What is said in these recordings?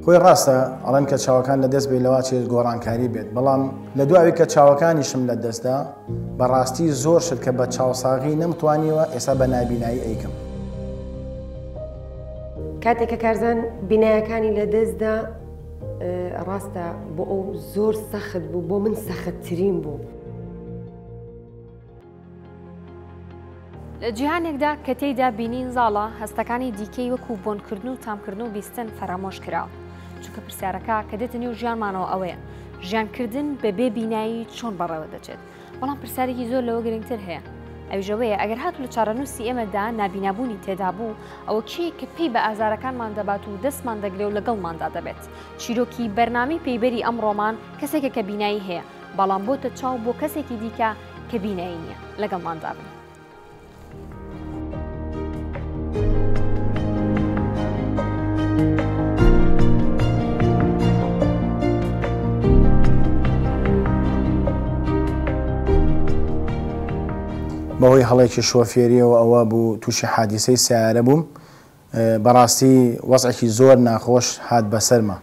خۆی ڕاستە ئەڵێن کە چاوەکان لە دەست بێ لەوا چێت گۆڕانکاری بێت، بەڵام لە دوای ئەوەی کە چاوەکانیشم لە دەستدا بەڕاستی زۆر شت کە بە چاوساغی نەمتوانیوە ئێستا بە نابینایی ئەیکەم. کاتێک کە کارزان بینایەکانی لە دەستدا ڕاستە بۆ ئەو زۆر سەخت بوو، بۆ من سەختترین بوو. لە جیهانێکدا کە تێیدا بینین زاڵە، هەستەکانی دیکەی وەکو بۆنکردن و تامکردن و بیستن فەرامۆش کراوە. چونکە پرسیارەکە کە دێتە نێو ژیانمانەوە ئەوەیە، ژیانکردن بەبێ بینایی چۆن بەڕێوە دەچێت؟ بەڵام پرسیارێکی زۆر لەوە گرنگتر هەیە، ئەویش ئەوەیە ئەگەر هاتوو لە چارەنووسی ئێمەدا نابینابوونی تێدا بوو، ئەوە کێیە کە پێی بە ئازارەکانمان دەبات و دەستمان دەگرێ و لەگەڵماندا دەبێت؟ چیرۆکی بەرنامەی پەیبەری ئەمڕۆمان کەسێکە کە بینایی هەیە، بەڵام بۆتە چاو بۆ کەسێکی دیکە کە بینایی نییە. لەگەڵماندا بن. بەهۆی هەڵێکی شۆفێریەوە ئەوە بوو تووشی حادیسەی سیارە بووم بەڕاستی وەزعێکی زۆر ناخۆش هات بەسەرما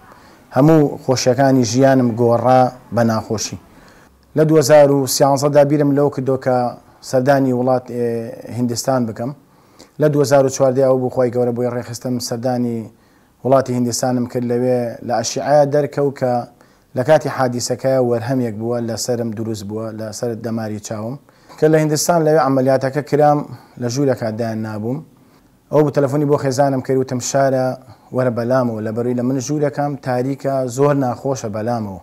هەموو خۆشیەکانی ژیانم گۆڕا بە ناخۆشی لە 2013 دا بیرم لەوە کردەوە کە سەردانی وڵات هیندستان بکەم لە 2014 ئەو بوو خوای گەورە بۆی ڕێکخستم سەردانی وڵاتی هیندستانم کرد لەوێ لە ئەشیعەیا دەرکەوت کە لە کاتی حادیسەکەیا وەرهەمێک بووە لە سەرم دروست بووە لە سەر دەماری چاوم کە لە هیندستان لەوێ عەمەلیاتەکە کرام لە ژوورەکا دایان نابووم ئەوە بوو تەلەفۆنی بۆ خێزانم کرد وتم شارە وەرە بەلامەوە لەبەروی لە من ژوورەکەم تاریکە زۆر ناخۆشە بەلامەوە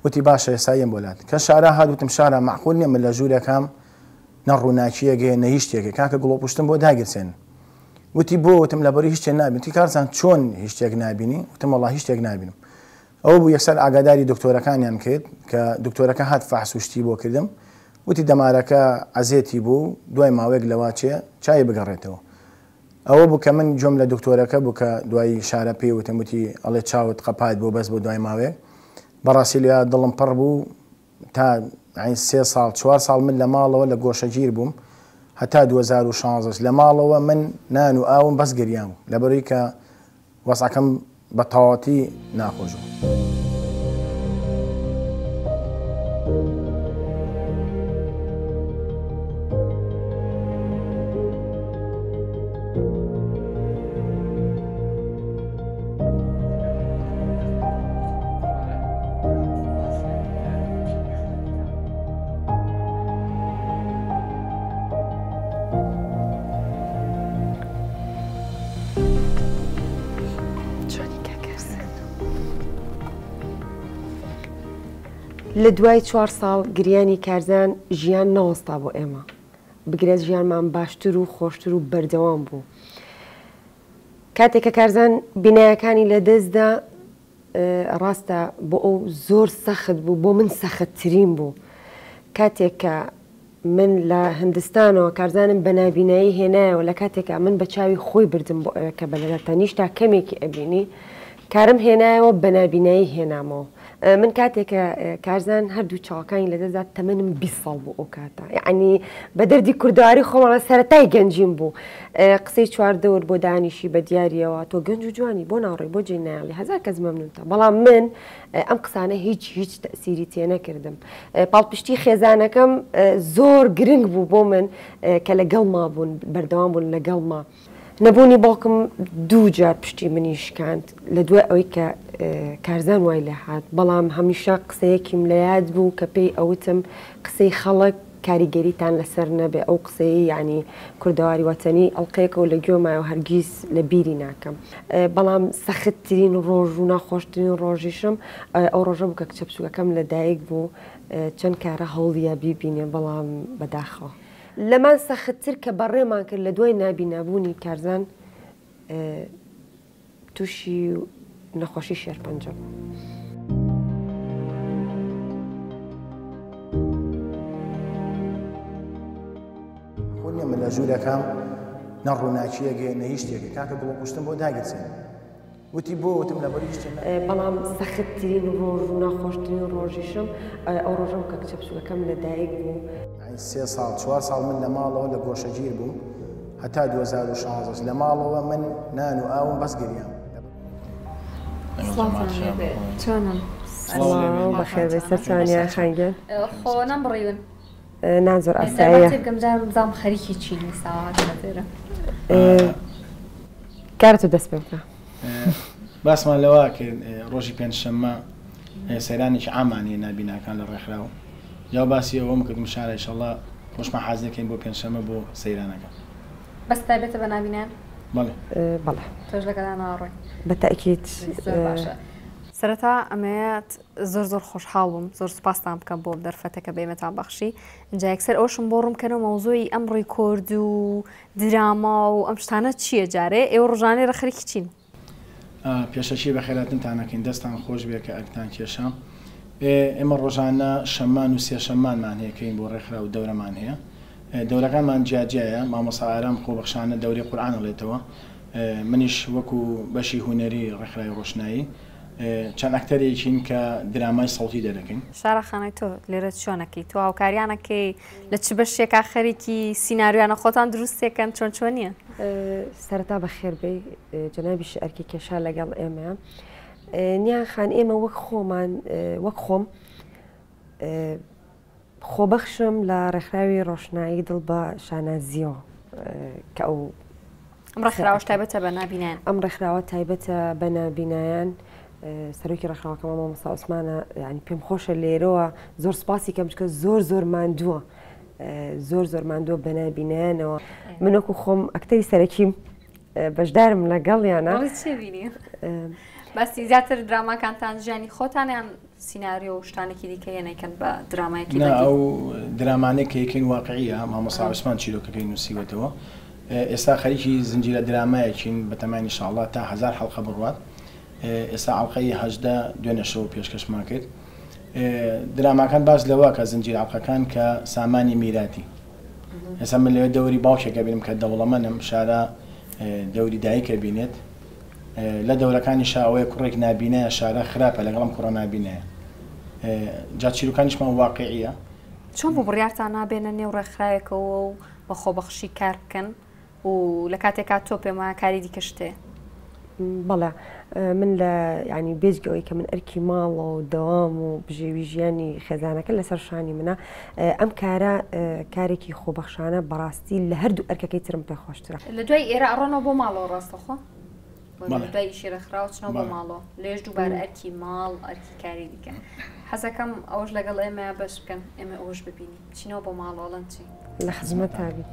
وتی باشە ئێستا یەم بۆ لات کە شارا هات وتم شارا مەعقول نیە من لە ژوورەکەم نە ڕووناکیەک هەیە نە هیچ شتێک کاکە گڵۆپوشتم بۆ داگیرسێن وتی بۆ وتم لەبەروی هیچ شتێک نابینم وتی کارزان چۆن هیچ شتێک نابینی وتم وەڵا هیچ شتێک نابینم ئەوە بوو یەکسەر ئاگاداری دکتۆرەکانیان کرد کە دکتۆرەکە هات فەحس و شتی بۆ کردم وتی دەمارەکە عەزێتی بوو و دوای ماوەیەک لەواچێ چاوی بگەڕێتەوە. ئەوە بوو کە من گوێم لە دکتۆرەکە بوو کە دوایی شارە پێی وتم وتی ئەڵێ چاوت قەپات بوو بەس بۆ دوای ماوەیەک. بەڕاستی لەویا دڵم پڕ بوو تا یانی سێ ساڵ چوار ساڵ من لە ماڵەوە لە گۆشەگیر بووم هەتا 2016 لە ماڵەوە من نان و ئاوم بەس گریان بوو لەبەروی کە وەزعەکەم بە تەواوەتی ناخۆش بوو. لە دوای چوار ساڵ گریانی کارزان ژیان نەوەستا بۆ ئێمە بگرە ژیانمان باشتر و خۆشتر و بەردەوام بوو کاتێک کە کارزان بینایەکانی لە دەستدا ڕاستە بۆ ئەو زۆر سەخت بوو بۆ من سەختترین بوو کاتێک کە من لە هندستانەوە کارزانم بە نابینایی هێنایەوە لە کاتێکا من بە چاوی خۆی بردم بۆ ئەوێ کە بە لە تەنیشتا کەمێکی ئەبینی کارم هێنایەوە بە نابینایی هێنامەوە من کاتێک کە کارزان هەردوو چاوەکانی لەدەستدا تەمەنم 20 ساڵ بوو ئەو کاتە یعنی بە دەردی کوردەواری خۆمانە سەرەتای گەنجیم بوو قسەی چواردەور بۆ دانیشی بە دیاریەوە تۆ گەنج و جوانی بۆ ناڕۆی بۆ جێ نایەڵی هەزار کەس مەمنونتە بەڵام من ئەم قسانە هیچ هیچ تەسیری تێ نەکردم پاڵپشتی خێزانەکەم زۆر گرنگ بوو بۆ من کە لەگەڵما بوون بەردەوام بوون لەگەڵما نەبوونی باوکم دوو جار پشتی منی شکاند لە دوای ئەوەی کە کارزان وای لێ هات بەڵام هەمیشە قسەیەکیم لە یاد بوو کە پێی ئەوتم قسەی خەڵک کاریگەریتان لەسەر نەبێ ئەو قسەیەی یانی کوردەواری وەتەنی ئەڵقەیەکەو لە گوێمایەو هەرگیز لە بیری ناکەم بەڵام سەختترین ڕۆژ و ناخۆشترین ڕۆژیشم ئەو ڕۆژە بوو کە کچە بچوکەکەم لە دایک بوو چەند کارە هەوڵیا بیبینێ بەڵام بەداخەوە. لەمان سەختتر کە بەڕێمان کرد لە دوای نابینابوونی کارزان تووشی نەخۆشی شێرپەنجە بوو. خۆ نیە من لە ژوورەکەم نە ڕووناکییەک هەیە نە هیچ شتێک کاکە گڵۆپوشتم بۆ داگیرسێن وتی بۆ وتم لەبەر هیچ شتێک بەڵام سەختترین ڕۆژ و ناخۆشترین ڕۆژیشم ئەو ڕۆژە بوو کە کچە بچووکەکەم لەدایک بوو. یانی سێ ساڵ چوار ساڵ من لە ماڵەوە لە گۆشەگیر بووم هەتا 2016 لە ماڵەوە من نان و ئاوم بەس گریان. سڵاوتان لێبێ چۆنن؟ سڵاو بەخێر بێی سەرچاوە نیان خان گیان. خۆ نەمبڕیون. نا زۆر ئاساییە. تێبگەم جارم بزانم خەریکی چین ئێستا هاتنە دێرە. کارە تۆ دەست پێ بکە. باسمان لەوە کرد ڕۆژی پێنجشەممە سەیرانێکی عامان هەیە نابیناکان لە ڕێکخراو جا باسی ئەوەم کرد مشارە ئیشەڵا خۆشمان حازرکەین بۆ پێنجشەممە بۆ سەیرانەکە. بەس تایبەتە بە نابینایان؟ بەڵێ. بەڵێ. تۆش لەگەڵیان ئەڕۆی؟ بە تەئکید. زۆر باشە. سەرەتا ئەمەوێت زۆر زۆر خۆشحاڵ بم زۆر سوپاستان بکەم بۆ دەرفەتە کە بە ئێمەتان بەخشی ئینجا یەکسەر ئەوشم بۆ ڕوون بکەنەوە مەوزوعی ئەم ڕیکۆرد و دراما و ئەم شتانە چییە جارێ ئێوە ڕۆژانە لێرە خەریکی چین؟ پێشەکی بەخێراتنتان ئەکەین دەستان خۆش بێ کە ئەرکتان کێشا. ئێمە ڕۆژانە شەممان و سێشەممانمان هەیە کەین بۆ ڕێکخراو دەورەمان هەیە دەورەکانمان جیاجیایە مامۆستا ئارام خۆبەخشانە دەورەی قورئان ئەڵێتەوە منیش وەکو بەشی هونەری ڕێکخراوی ڕۆشنایی چەند ئەکتەرێکین کە درامای سەوتی دەرەکەین. شارا خانای تۆ لێرە چۆنەکەی تۆ هاوکاریانەکەی لە چ بەشێکا خەریکی سیناریۆیانە خۆتان دروستێکەن چۆن چۆنیە؟ سەرەتا بەخێر بێی جەنابیش ئەرکی کێشا لەگەڵ ئێمەیە نیان خان ئێمە وەک خۆمان وەک خۆم خۆبەخشم لە ڕێکخراوی ڕۆشنایی دڵ بە شانازیەوە کە ئەو ئەم ڕێکخراوەش تایبەتە بە نابینایان. ئەم ڕێکخراوە تایبەتە بە نابینایان سەرۆکی ڕێکخراوەکەمان مامۆستا عوسمانە یعنی پێم خۆشە لێرەوە زۆر سپاسی کەم چکە زۆر زۆر ماندووە زۆر زۆر ماندووە بە نابینایانەوە من وەکو خۆم ئەکتەری سەرەکیم بەشدارم لەگەڵیانە باسی زیاتر دراماکانتان ژیانی خۆتانیان سیناریۆ و شتانێکی دیکە یەنەکەن بە درامایەکی نا ئەو درامانەی کە یەکەین واقعیە مامۆستا عوسمان چیرۆکەکەی نووسیوەتەوە ئێستا خەریکی زنجیرە درامایەکین بەتەماین ئینشاڵڵا تا هەزار حەڵقە بڕوات ئێستا ئەڵقەی 18 دوێنێ شەو پێشکەشمان کرد دراماکان باس لەوە کە زنجیر ئەڵقەکان کە سامانی میراتی ئێستا من لەوێ دەوری باوکێک ئەبینم کە دەوڵەمەنم شارە دەوری دایک ئەبینێت لە دەورەکانی شا ئەوەیە کوڕێک نابینایە شارە خراپە لەگەڵ ئەم کوڕە نابینایە جا چیرۆکانیشمان واقعیە. چۆن بوو بڕیارتان نا بێنە نێو ڕێکخراوێکەوە و بە خۆبەخشی کار بکەن و لە کاتێکا تۆ پێم وایە کاری دیکەشت هەیە؟ بەڵێ من لە یانی بێجگە ئەوەی کە من ئەرکی ماڵەوە و دەوام و بژێوی ژیانی خێزانەکە لەسەر شانی منە ئەم کارە کارێکی خۆبەخشانە بەڕاستی لە هەردوو ئەرکەکەی ترم پێ خۆشترە. لە دوای ئێرە ئەڕۆنەوە بۆ ماڵەوە ڕاستەخۆ؟ لە دوای ئیشی ڕێکخراوە چنەوە بۆ ماڵەوە لێش دووبارە ئەرکی ماڵ ئەرکی کاری دیکە حەزەکەم ئەوەش لەگەڵ ئێمە بەش بکەن ئێمە ئەوەش ببینین چینەوە بۆ ماڵەوە چی؟ لە خزمەتتا بین.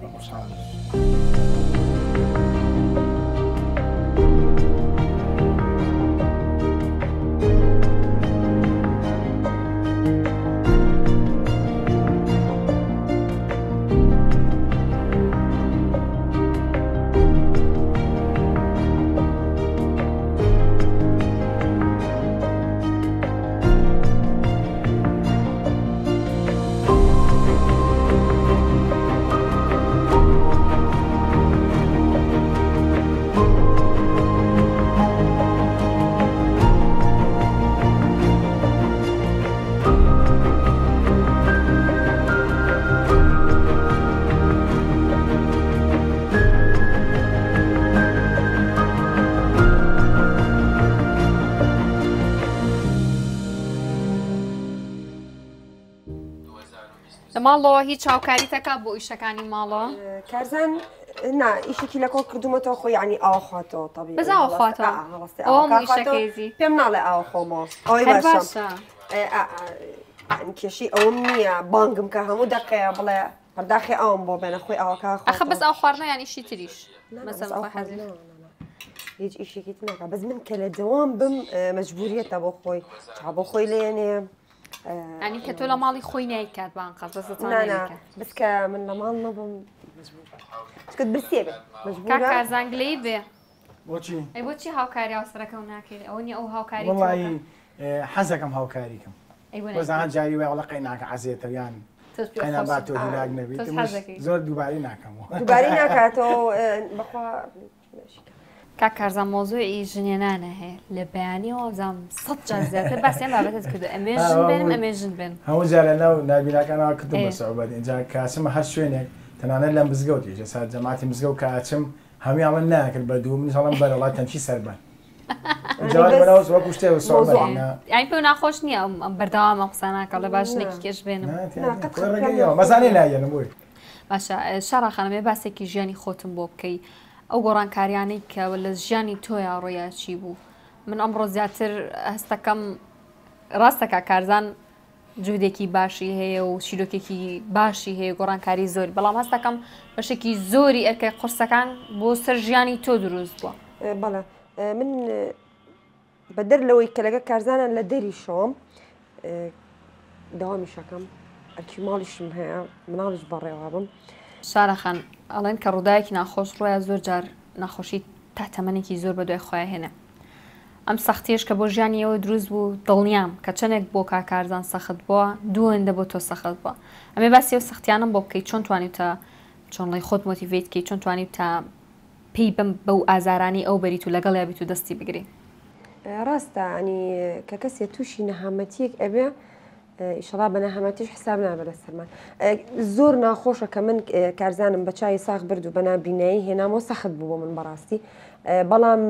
لە ماڵەوە هیچ هاوکاریتەکە بۆ ئیشەکانی ماڵەوە؟ کارزان نا ئیشێکی لە کۆڵ کردومەتەوە خۆ یعنی ئاوە خواتەوە تەبی بەس ئاوە خواتەوە ئەوە ئیشەکەیزی پێم ناڵێ ئاوە خۆمەوە ئەوەی باشە کێشەی ئەوم نییە بانگم کە هەموو دەقەیە بڵێ پەرداخی ئاوم بۆ بێنە خۆی ئاوەکە ئەخە بەس ئاو خواردنە یان ئیشی تریش هیچ ئیشێکی تر ناکا بەس من کە لە دەوام بم مەجبوریەتە بۆ خۆی چا بۆ خۆی لێنێ ئەنی کە تۆ لە ماڵی خۆی نایکات بان قەز بەس بەس کە من لە ماڵ نەبم مەجبور برسێ بێ مەجبورە کارزان گلەیی بێ بۆچی ئەی بۆچی هاوکاری هاوسەرەکەو ناکەی ئەوە نیە ئەو هاوکاری وەڵایی حەزەکەم هاوکاری کەم بەس ئەها جاری وای وەڵا قەیناکە عەزێتە یان قەینا با تۆ هیلاک نەبیت زۆر دووبارەی ناکەمەوە دووبارەی ناکاتەوە بەخوا کاک کارزان مەوزوعی ژنێنانە هەیە لە بەیانیەوە بزانم سەد جار زیاتر باسی ئەم بابەتەت کردو ئەمێ ژن بێنم ئەمێ ژن بێن هەموو جار لە ناو نابیناکانەوە کردم بە سعوبەت ئینجا کە ئەچمە هەر شوێنێک تەنانەت لە مزگەوتیش ئێستا جەماعەتی مزگەوت کە ئەچم هەمووی ئەڵێن ناکرد بە دوو منیش ئەڵێم بەرەڵا تەنکی سەربان. یانی پێو ناخۆش نییە ئەم بەردەوام ئەم قسانە کە ڵێ با ژنێکی کێش بێنم. مەزانێ نایەنم بۆی. باشە شارا خانم ئێ باسێکی ژیانی خۆتم بۆ بکەی ئەو گۆڕانکاریانەی کە لە ژیانی تۆیا ڕۆیا چی بوو من ئەمڕۆ زیاتر هەستەکەم ڕاستەکە کارزان جهودێکی باشی هەیە و چیرۆکێکی باشی هەیە گۆڕانکاری زۆری بەڵام هەستەکەم بەشێکی زۆری ئەرکە قورسەکان بۆ سەر ژیانی تۆ دروست بووە. بەڵێ من بەدەر لەوەی کە لەگەڵ کارزانان لە دەریشەوەم دەوامیشەکەم ئەرکی ماڵیشم هەیە مناڵیش بەڕێوە بم. سارا خان ئەڵێن کە ڕووداوێکی ناخۆش ڕۆیا زۆر جار ناخۆشی تا تەمەنێکی زۆر بە دوای خۆیان هێنێ ئەم سەختیەش کە بۆ ژیانی ئێوە دروست بوو دڵنیام کە چەندێک بۆ کاک کارزان سەخت بووە دووەندە بۆ تۆ سەخت بووە ئەمێ باسی ئەو سەختیانەم بۆ بکەی چۆن توانیوتە چۆن ڵی خۆت motivate کەی چۆن توانیوتە پێی بەم بەو ئازارانەی ئەو بەریت و لەگەڵیا بیت و دەستی بگری. ڕاستە ینی کە کەسێ تووشی نەهامەتیەک ئەبێ ئیشەڵا بە نەهامەتیش حساب نابێ لەسەرمان زۆر ناخۆشە کە من کارزانم بە چای ساغ برد و بە نابینایی هێنامەوە سەخت بوو بۆ من بەڕاستی بەڵام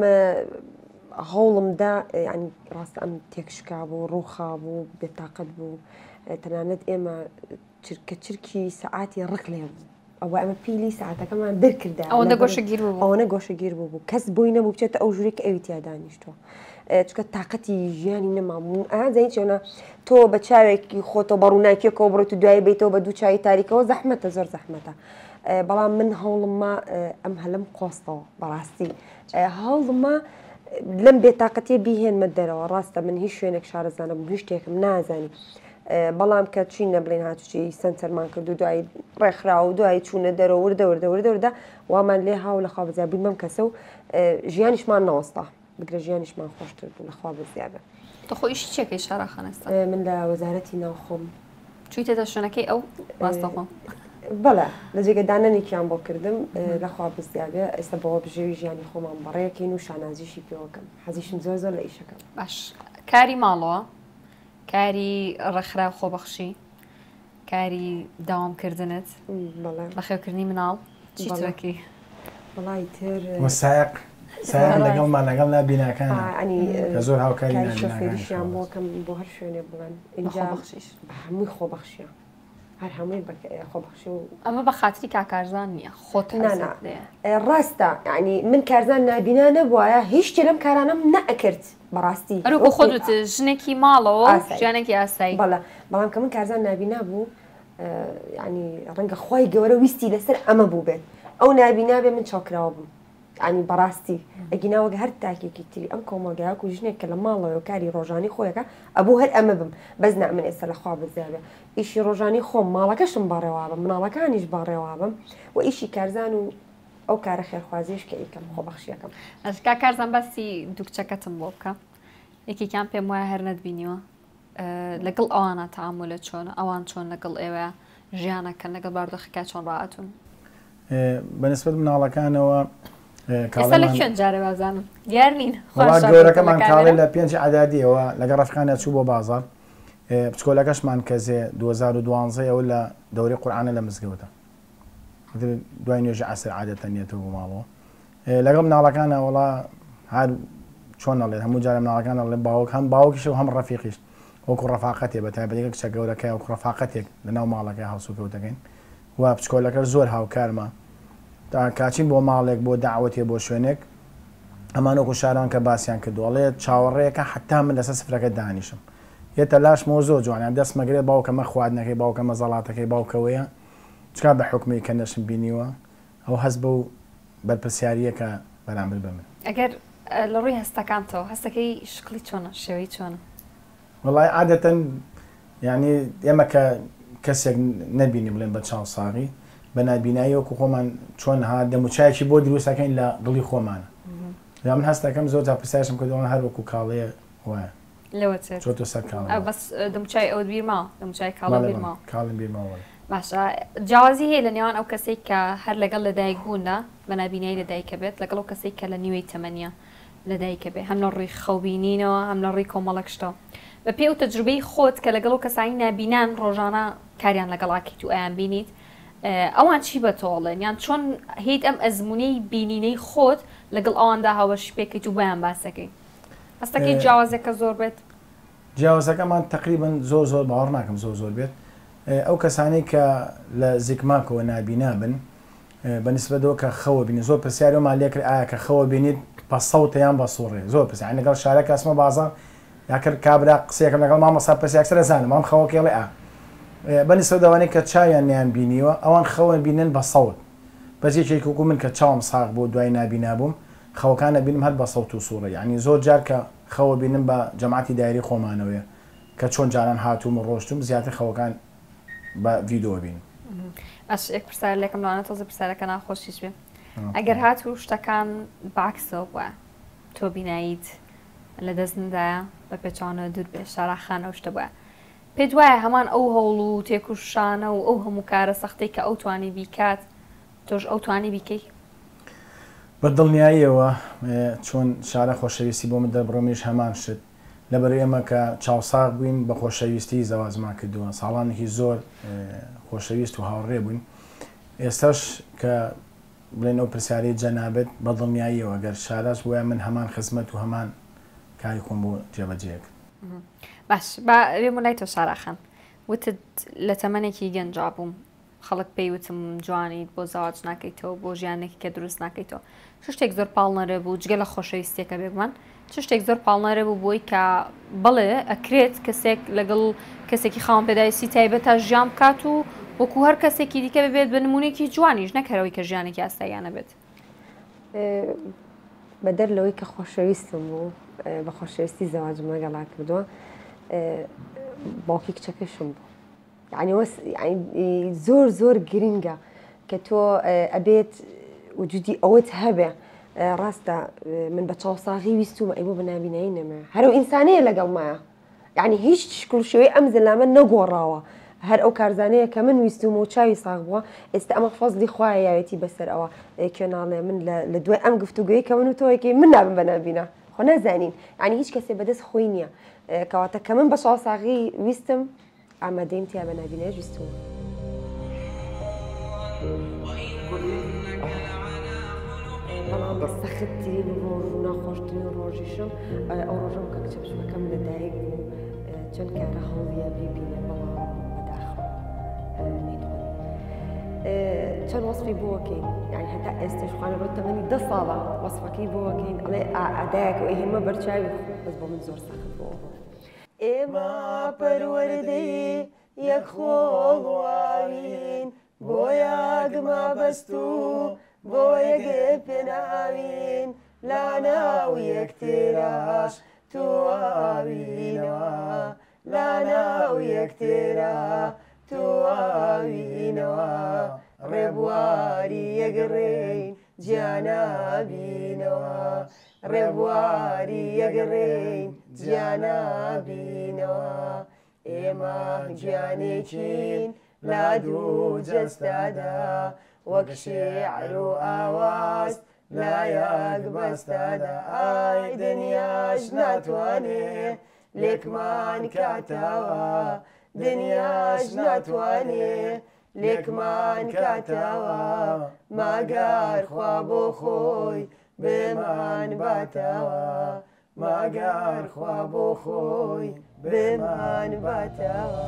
هەوڵم دا ینی ڕاستە ئەم تێکشکا بوو ڕووخا بوو بێتاقەت بوو تەنانەت ئێمە چرکە چرکی سەعاتی ڕق لێ بوو ئەوە ئەمە پیلی ساعتەکەمان دەرکردا ئەوەندە گۆشەگیر بوو ئەوەنە گۆشەگیر بوو بوو کەس بۆی نەبوو بچێتە ئەو ژوورێک کە ئەوی تیا دانیشتووە چونکە تاقەتی ژیانی نەمابوو ئازای چۆنە تۆ بە چاوێکی خۆتۆ بە ڕووناکیەکەەوە بڕیت و دوای بیتەوە بە دوو چاوی تاریکەوە زەحمەتە زۆر زەحمەتە بەڵام من هەوڵمما ئەم هەلم قۆستەوە بەڕاستی هەوڵمما لەم بێتاقەتیە بیهێنمە دەرەوە ڕاستە من هیچ شوێنێک شارەزانە بوو هیچ شتێکم نازانی بەڵام کە چوینە بڵێن هاتوچۆی سەنتەرمان کرد و دوایی ڕێکخراو و دوایی چوونە دەرەوە وردە وردە وردە وردە وامان لێ هاو لەخوا بەزیا بووین بەم کەسە و ژیانیشمان نەوەستا بگرە ژیانیشمان خۆشتر بوو لەخوا بەزیا بێ. تۆ خۆ ئیشی چێکەی شارا خان ئێستا؟ من لە وەزارەتی ناوخۆم. چوویتەتە شوێنەکەی ئەو ڕاستەخۆ؟ بەڵێ لە جێگە دانەنێکیان بۆ کردم لەخوا بەزیا بێ ئێستا بەوە بژێوی ژیانی خۆمان بەڕێکەین و شانازیشی پێوەکەم حەزیشم زۆر زۆر لە ئیشەکەم. باش کاری ماڵەوە کاری ڕێکخراو خۆبەخشی کاری داوام کردنت بەخێوکردنی مناڵ چی ترەکی وەڵای تر سایق سایق لەگەڵمان لەگەڵ نابیناکان کە زۆر هاوکاری شۆفێریشیان بۆکەم بۆ هەر شوێنێ بڵێن ئینجا خۆبەخشیش هەمووی خۆبەخشیە هەر هەمووی خۆبەخشی و ئەمە بە خاتری کاک کارزان نییە خۆت نا نا ڕاستە یعنی من کارزان نابینا نەبوایە هیچ شتێ لەم کارانەم نەئەکرد بەڕاستی هەر وەکو خۆت وتت ژنێکی ماڵەوە و ژیانێکی ئاسایی بەڵێ بەڵام کە من کارزان نابینا بوو یعنی ڕەنگە خوای گەورە ویستی لەسەر ئەمە بوو بێت ئەو نابینا بێ من چاوکراوە بووم یانی بەڕاستی ئەگینا وەک هەر تاکێکی تری ئەم کۆمەڵگایە وەکو ژنێک کە لە ماڵەوە کاری ڕۆژانی خۆیەکە ئەبوو هەر ئەمە بم بەس نا من ئێستا لە خوا بەزیابێ ئیشی ڕۆژانی خۆم ماڵەکەشم بەڕێوابم مناڵەکانیش بەڕێوابم و ئیشی کارزان و ئەو کارە خێرخوازیش کە ئیکەم خۆبەخشیەکەم. ئەش کاک کارزان باسی دوو کچەکەتم بۆ بکە یەکێکیان پێم وایە هەر نەتبینیوە لەگەڵ ئەوانە تەعامولت چۆنە ئەوان چۆن لەگەڵ ئێوە ژیانەکەن لەگەڵ بارودۆخەکە چۆن ڕاهاتوون؟ بە نسبەت مناڵەکانەوە ئێستا لە کوێن جارێ بازانم دیار نین وەڵا گەورەکەمان کاڵێ لە پێنج عەدادیەوە لەگەڵ ڕەفیقانیا چوو بۆ بازاڕ بچکۆلەکەشمان کەزێ 2012 ئەو لە دەورەی قورئانە لە مزگەوتە دوای نوێژی عەسر عادەتەن یەتەوە بۆ ماڵەوە لەگەڵ مناڵەکانە وەڵا هەر چۆن ئەڵێت هەموو جارە مناڵەکان ئەڵێ باوک هەم باوکیشە و هەم ڕەفیقیش وەکو ڕەفاقەتێ بە تایبەتی کچە گەورەکە وەکو ڕەفاقەتێک لەناو ماڵەکە هەڵسوکەوت دەکەین و بچکۆلەکەش زۆر هاوکارمە تا کاچین بۆ ماڵێک بۆ داوەتێ بۆ شوێنێک ئەمان وەکو شاران کە باسیان کردو ئەڵێ چاوەڕێیەکە حتا من لەسەر سفرەکە دانیشم یەتە لاشمەوە زۆر جوانیان دەستمەگرێت باوکەمە خواردنەکەی باوکەمە زەڵاتەکەی باوکەوەیە چکا بە حوکمی کە نەشم بینیوە ئەو هەست بەو بەرپرسیارییەکە بەرامبەر بە من. ئەگەر لە ڕووی هەستەکانتەوە هەستەکەی شکڵی چۆنە شێوەی چۆنە؟ وەڵای عادەتەن یانی ئێمە کە کەسێک نەبینی بڵێن بە چاو ساغی بە نابینایی وەکو خۆمان چۆن ها دەموچایەکی بۆ دروست ئەکەین لە دڵی خۆمانە جا من هەست ئەکەم زۆر جار پرسیارشم کردووە هەر وەکو کاڵێ وایە لەوە چێت چۆتە سەر کاڵێ بەس دەموچای ئەوت بیر ماوە دەموچای کاڵێ بیر ماوە کاڵێم بیر ماوە باشە جیاوازی هەیە لە نێوان ئەو کەسەی کە هەر لەگەڵ لەدایک بووندا بە نابینایی لەدایکە بێت لەگەڵ ئەو کەسەی کە لە نیوەی تەمەنیە لەدایکە بێ هەم لە ڕووی خەوبینینەوە هەم لە ڕووی کۆمەڵێک شتەوە بە پێی ئەو تەجروبەی خۆت کە لەگەڵ ئەو کەسانی نابینان ڕۆژانە کاریان لەگەڵاکەیت و ئەیان بینیت ئەوان چی بە تۆ ئەڵێن یان چۆن هیت ئەم ئەزموونەی بینینەی خۆت لەگەڵ ئەواندا هاوبەشی پێکەیت و بۆیان باسەکەی؟ هەستەکەی جیاوازیەکە زۆر بێت؟ جیاوازەکەمان تەقریبەن زۆر زۆر باوەڕ ناکەم زۆر زۆر بێت. ئەو کەسانەی کە لە زیکماکەوە نابینا بن بە نسبەتەوە کە خەوە بینن زۆر پرسیاری ئەومان لێ کرد ئایا کە خەوە بینیت بە سەوتە یان بە سوڕێ زۆر پرسیار یانی لەگەڵ شارە کە ئەچمە بازاڕ یا کرد کابرا قسەیەکم لەگەڵ مامۆستا پرسی یەکسەر ئەزانم ئەم خەوەکەی ئەڵێ ئا بە نسبەت ئەوانەی کە چاویان نەیان بینیوە ئەوان خەوە بینن بە سەوت بەس یەکێک وەکو من کە چاوم ساغ بوو دوای نابینا بووم خەوەکان ئەبینم هەر بە سەوت و سوڕێ یانی زۆر جار کە خەوە بینم بە جەماعەتی دایرەی خۆمانەوەیە کە چۆن جاران هاتووم و ڕۆشتووم زیاتر خەوەکان بە ڤیدۆ ئەبینم. باش یەک پرسیار لێکم لەوانە تۆزە پرسیارەکە ناخۆشیش بێ ئەگەر هاتوو شتەکان بەعکسەوە بووە تۆ بیناییت لە دەست ندایە بە پێچوانەوە دوور بێ شارا خان ئەو شتە بووە پێت وایە هەمان ئەو هەوڵ و تێکوشانە و ئەو هەموو کارە سەختەی کە ئەو توانی بیکات تۆش ئەو توانی بیکەی؟ بە دڵنیاییەوە چۆن شارا خۆشەویستی بۆ من دەربڕی منیش هەمان شت لەبەر ئێمە کە چاوساغ بووین بە خۆشەویستی زەواجمان کردووە ساڵانێکی زۆر خۆشەویست و هاوڕێ بووین ئێستاش کە بڵێن ئەو پرسیارەی جەنابت بە دڵنیاییەوە گەر شاراش بوایە من هەمان خزمەت و هەمان کاری خۆم بۆ جێبەجێ کرد. باش با بێمە لای تۆ سارا خان وتت لە تەمەنێکی گەنجا بووم خەڵک پێی وتم جوانیت بۆ زەواج ناکەیتەوە بۆ ژیانێکی کە دروست ناکەیتەوە چ شتێک زۆر پاڵنەرە بوو جگە لە خۆشەویستیەکە بێگومان چ شتێک زۆر پاڵنەرە بوو بۆی کە بەڵێ ئەکرێت کەسێک لەگەڵ کەسێکی خاوەن پێداویستی تایبەت تا ژیان بکات و وەکو هەر کەسێکی دیکە ببێت بە نمونێکی جوانیش نەکەرەوەی کە ژیانێکی ئاساییانە بێت. بەدەر لەوەی کە خۆشەویستم بوو بە خۆشەویستی زەواجم لەگەڵا کردووە باوکی کچەکەشم بوو یعنی وەس یعنی زۆر زۆر گرنگە کە تۆ ئەبێت وجودی ئەوەت هەبێ ڕاستە من بە چاوساغی ویستومە ئەی بۆ بە نابینایی نەمە هەرو ئینسانەیە لەگەڵمایە یعنی هیچ شکل و شێوەی ئەم زەلامە نەگۆڕاوە هەر ئەو کارزانەیە کە من ویستومە و چاوی ساغ بووە ئێستا ئەمە فەزلی خوایە یاوێتی بەسەر ئەوە کێ ناڵێ من لە دوای ئەم گفتوگۆی کە من و تۆیەکەی من نابم بە نابینا خۆ نازانین یعنی هیچ کەسێ بەدەست خۆی نییە کەواتە کە من بە چاوساغی ویستم ئامادەیم تیا بە نابینایش ویستوومە. بەڵام سەختترین ڕۆژ و ناخۆشترین ڕۆژیشم ئەو ڕۆژە بوو کە کچە بچووکەکەم لەدایک بوو چەند کارە هەوڵیا بیبینێ بەڵام بەداخەوە نەیتوانی چەند وەسفی بۆکەین یعنی هەتا ئێستش خوانە بۆ تەمەنی دە ساڵە وەسفەکەی بۆکەین ئەڵێ ئادایەک و ئەیهێنمە بەرچاوی بەس بۆ من زۆر سەخت بوو ئێمە پەروەردەی یەک خۆڵ و ئاوین، بۆ یەک مەبەست و بۆ یەک پێناوین، لاناو یەکتراش تواوینەوە، لاناو یەکترا تواوینەوە، ڕێبواری یەک ڕێین جیا نابینەوە، ڕێبواری یەک ڕێین جیا نابینەوە ئێمە گیانێکین لە دوو جەستەدا وەک شیعر و ئاواز لە یەک بەستەدا ئای دنیاش ناتوانێ لێکمان کاتەوە دنیاش ناتوانێ لێکمان کاتەوە مەگەر خوا بۆ خۆی بمان باتەوە مەگەر خوا بۆ خۆی بمان باتەوە.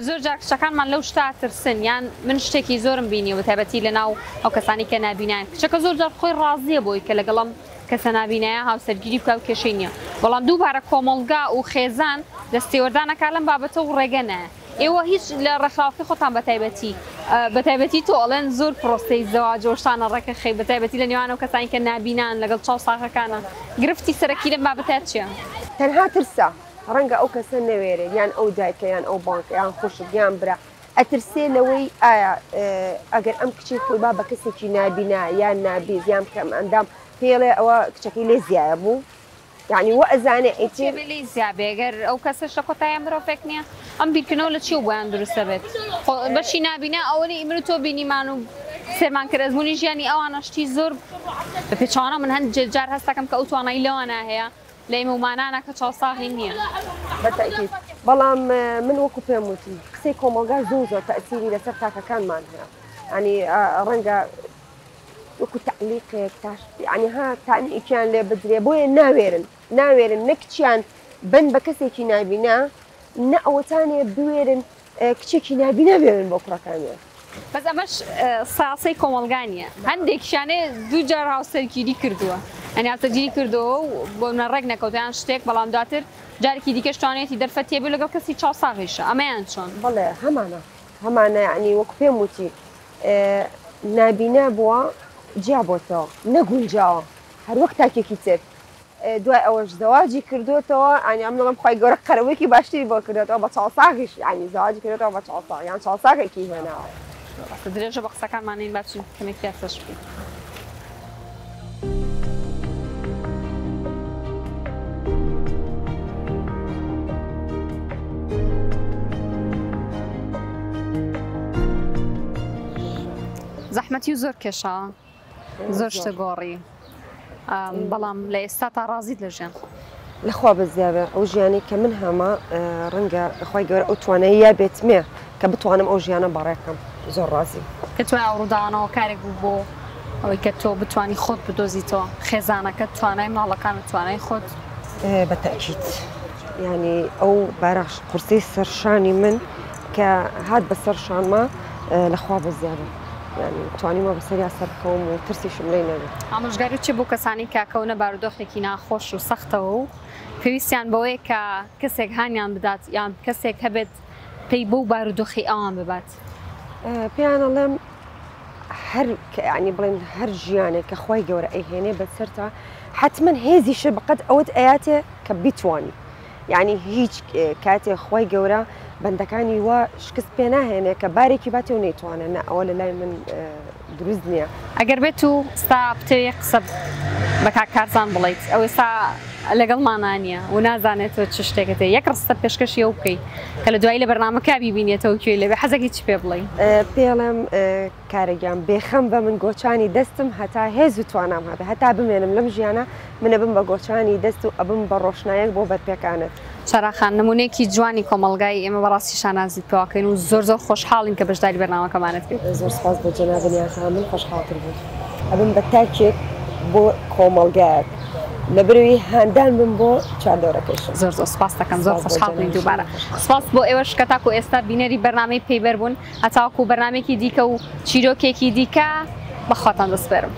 زۆر جار کچەکانمان لەو شتە ئەترسن یان من شتێکی زۆرم بینیوە بەتایبەتی لەناو ئەو کەسانی کە نابینایان کچەکە زۆر جار خۆی ڕازیە بۆی کە لەگەڵ ئەم کەسە نابینایە هاوسەرگیری بکا و کێشەی نییە بەڵام دووبارە کۆمەڵگا و خێزان دەستێوەردان ئەکا لەم بابەتە و ڕێگە نایە ئێوە هیچ لە ڕێکخراوەکەی خۆتان بەتایبەتی بەتایبەتی تۆ ئەڵێن زۆر پرۆسەی زەواج و شتانە ڕێکەخەی بەتایبەتی لە نێوان ئەو کەسانی کە نابینان لەگەڵ چاو ساغەکانە گرفتی سەرەکی لەم بابەتە چییە؟ تەنها ترسە ڕەنگە ئەو کەسە نەوێرێت یان ئەو دایکە یان ئەو بانکە یان خوشک یان برا ئەترسێ لەوەی ئایا ئەگەر ئەم کچەی خۆی با بە کەسێکی نابینا یان نابیست یان کەم ئەندام پێڵێ ئەوە کچەکەی لێ زیایە بوو یعنی وە ئەزانێ ئیتر لێی زیا بێ گەر ئەو کەسەش لە کۆتاییا مرۆڤێک نییە ئەم بیرکردنەوە لە چیەوە بۆیان دروست دەبێت خۆ بەشی نابینا ئەوەنەی من و تۆ بینیمان و. سێرمان کرد ئەزموونی ژیانی ئەوانە شتی زۆر بە پێچەوانە من هەندێک جار هەستەکەم کە ئەو توانایی لەوانە هەیە لە ئێمە ومانانە کە چاوساغی نییە. بە تەئکید بەڵام من وەکو پێم وتی قسەی کۆمەڵگا زۆر زۆر تەئسیری لەسەر تاکەکانمان هەیە یانی ڕەنگە وەکو تەعلیقێک تاش یانی ها تانەیەکیان لێ بدرێ بۆیە ناوێرن ناوێرن نە کچیان بن بە کەسێکی نابینا نە ئەوەتانێ بوێرن کچێکی نابینا بێنن بۆ کوڕەکانیان. بەس ئەمەش سیاسەی کۆمەڵگا نییە هەندێکیشانێ دوو جار هاوسەرگیری کردووە یانی هاوسەرگیری کردەوە و بۆ منە ڕێک نەکەوتیان شتێک بەڵام دواتر جارێکی دیکەش توانێتی دەرفەتیە بێ لەگەڵ کەسی چاوساغیشە ئەمەیان چۆن؟ بەڵێ هەمانە هەمانە یانی وەک پێم وتی نابینا بووە جیا بۆتەوە نەگونجاوە هەر وەک تاکێکی تر دوای ئەوەش زەواجی کردۆتەوە یانی ئەمن دەڵێم خوای گەورە قەرەبوویەکی باشتری بۆ کردۆتەوە بە چاوساغیش یانی زەواجی کردۆتەوە بە چاوساغ یان چاوساغێکی هێناوە. ڕاستە درێژە بە قسەکانمان نەین با بچین کەمێک پیاسەش بکەین. زەحمەتی و زۆر کێشاوە. زۆر شتە گۆڕی بەڵام لە ئێستا تا ڕازیت لە ژیان خۆ لەخوا بەزیاوێ ئەو ژیانی کە من هەمە ڕەنگە خی گەورە ئەو توانایی یا بێتمێ کە بتوانم ئەو ژیانە بەڕێکەم زۆر ڕازی کە توای ئەو ڕووداوانەوە کارێک بوو بۆ ئەوەی کە تۆ بتانی خۆت بدۆزیتەوە خێزانەکە توانای ماڵەکان و توانای خۆت بە تەئکید یانی ئەو بارە قورسەی سەرشانی من کە هات بەسەر شانما لەخوا بەزیاوێ یانی توانیمە بەسەریا سەربکەوم و ترسیشم لێی نەبێ. ئامۆژگاریت چیە بۆ کەسانی کە کەونە بارودۆخێکی ناخۆش و سەختەوە و پێویستیان بەوەیە کە کەسێک هانیان بدات یان کەسێک هەبێت پەی بەو بارودۆخەی ئەوان ببات؟ پێیان ئەڵێم هەر یانی بڵێن هەر ژیانێک کە خوای گەورە ئەیهێنێ بەسەرتا حەتمەن هێزیشت بەقەد ئەوەت ئەیاتێ کە بیتوانی. یانی هیچ کاتێ خوای گەورە بەندەکانی وا شکست پێ ناهێنێ کە بارێکی باتێ و نەیتوانێ نا ئەوە لە لای من دروست نییە. ئەگەر بێت و ئستا بتەوێ قسە بە کاک کارزان بڵێیت ئەو ئێستا لەگەڵمانا نییە و نازانێت تۆ چ شتێکت هەیە یەک ڕستە پێشکەشی ئەو بکەی کە لە دوایی لە بەرنامەکە بیبینێتەوە کوێی لێبێ حەزەکەی چ پێ بڵێی؟ پێڵێم کارە گیان بێخەم بە من گۆچانی دەستم هەتا هێز و توانام هەبێ هەتا بمێنم لەم ژیانە من ئەبم بە گۆچانی دەست و ئەبم بە ڕۆشنایەک بۆ بەرپێکانت. سارا خان نمونەیەکی جوانی کۆمەڵگای ئێمە بەڕاستی شانازیت پێوەکەین و زۆر زۆر خۆشحاڵین کە بەشداری بەرنامەکەمانت کرد. زۆر سوپاس بۆ جەنابت یاخوا من خۆشحاڵتر بووم ئەبم بە تاکێک بۆ کۆمەڵگایەک لەبەرئەوەی هاندان بم بۆ چواردەورەکەیشم. زۆر زۆر سوپاست دەکەم زۆر سوپاس بۆ خۆشحاڵ بووین جەنابیشم دووبارە سوپاس بۆ ئێوەش کە تاکو ئێستا بینەری بەرنامەی پەیبەر بوون. هەتاوەکو بەرنامەیەکی دیکە و چیرۆکێکی دیکە بە خواتان دەسپێرم.